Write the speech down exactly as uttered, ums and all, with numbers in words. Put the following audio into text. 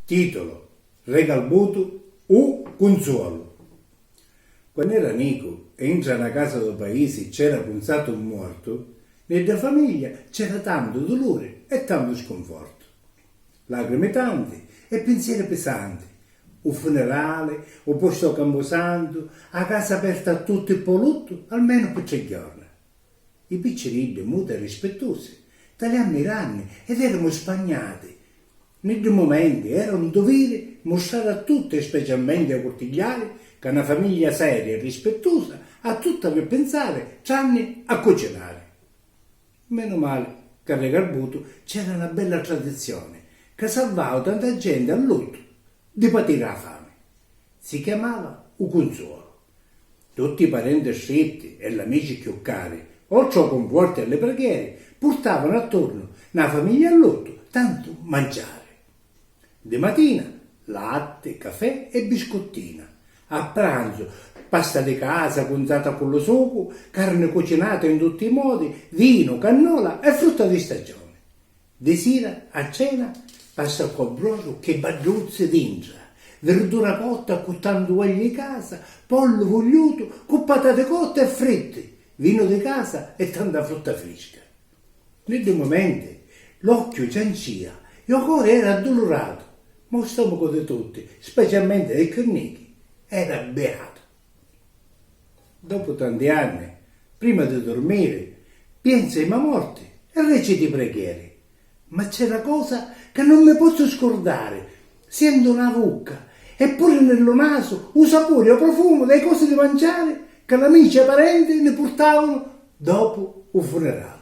Titolo: Re Garbutu, u cunzuolu. Quann'era nicu e intra na casa dô paisi c'era cunzatu un muortu, ni dda famiglia c'era tantu duluri e tantu scunfortu. Lacrimi tanti e pinzieri pisanti, u funerali, u postu ô campusantu, a casa aperta a tutti pô luttu almenu pi tri jorna. I picciriddi, muti e rispittusi, taliammu i ranni ed eramu spagnati. Ni ddi mumenti era un duviri mustrari a tutti e specialmenti â curtigghiari ca na famiglia seria e rispittusa a tuttu avi a pinsari tranni a cucinari. Menu mali ca re Garbutu c'era na bella tradizioni ca salvau tanta genti a luttu di patiri â fami. Si chiamava u cunzuolu. Tutti i parenti stritti e l'amici cchiù cari, oltri ô cunfortu e a li preghieri, purtavanu attornu na famiglia a luttu tantu manciari. Di matina latti, cafè e biscuttina. A pranzu pasta di casa cunzata cu lu sucu, carni cucinata in tutti i modi, vinu, cannola e frutta di stagioni. Di sira a cena pasta cu abbròsu chi badduzzi dintra, virdura cotta cu tantu uogliu di casa, pollu vugliutu cu patati cotti e fritti, vinu di casa e tanta frutta frisca. Ni ddi mumenti l'occhiu ciancìa e u cori era adduluratu, ma u stomacu di tutti, specialmenti dî cchiù nichi, era biatu. Dopu tanti anni, prima di durmiri, pienza ê me morti e recita i preghieri. Ma c'è na cosa ca non mi pozzu scurdari, sientu nâ vucca e puru ni lu nasu u sapuri e u profumu dê cosi di manciari ca l'amici e parenti ni purtavanu dopu u funerali.